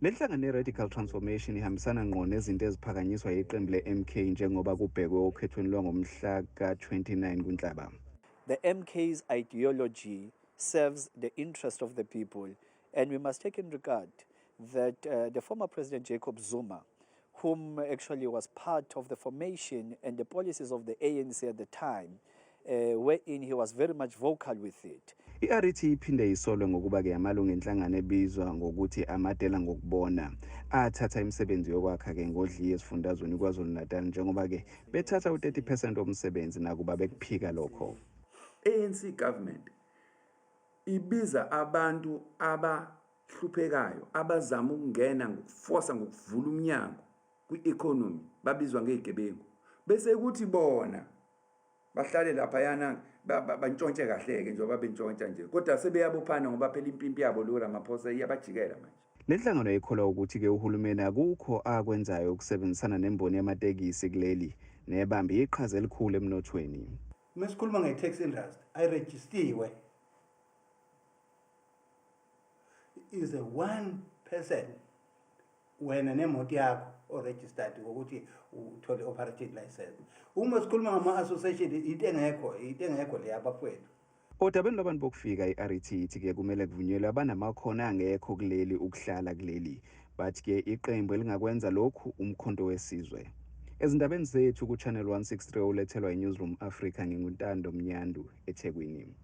Le nhlangano ye-Radical Transformation ihambisana ngqo nezinto eziphakanyiswa yiqembu le-MK njengoba kubhekwe okhethweni lwangomhla ka-29 kuNhlaba. The MK's ideology serves the interest of the people, and we must take in regard that the former President Jacob Zuma, whom actually was part of the formation and the policies of the ANC at the time, wherein he was very much vocal with it. I-RET iphinde isolwe ngokuba-ke amalungu enhlangano ebizwa ngokuthi amadela ngokubona athatha imisebenzi yokwakha-ke ngodliye esifundazweni KwaZulu-Natal njengoba-ke bethatha u-30% womsebenzi nakuba bekuphika lokho. ANC government ibiza abantu abahluphekayo abazama ukungena ngokufosa ngokuvula umnyango kwi-economy babizwa ngezigebengu bese kuthi bona bahlale laphayana bantshontshe kahle-ke njengoba bentshontsha nje kodwa sebeyabophana ngoba phela impimpi yabo lo Ramaphosa iyabajikela manje. Le nhlangano ikholwa ukuthi-ke uhulumeni akukho akwenzayo ukusebenzisana nemboni yamatekisi kuleli nebambe iqhaza elikhulu emnothweni. Uma sikhuluma nge-tax industry ayirejistiwe is a one person wena nemoto yakho o-registered ngokuthi uthole i-operating license. Uma sikhuluma ngama-association into engekho into engekho leya bafowethu. Odabeni lwabantu bokufika i-RET ithi-ke kumele kuvunyelwe abanamakhono angekho kuleli ukuhlala kuleli. Bathi-ke iqembu elingakwenza lokhu uMkhonto weSizwe. Ezindabeni zethu ku-Channel 163 olethelwa i-Newsroom Africa nginguNtando Mnyandu eThekwini.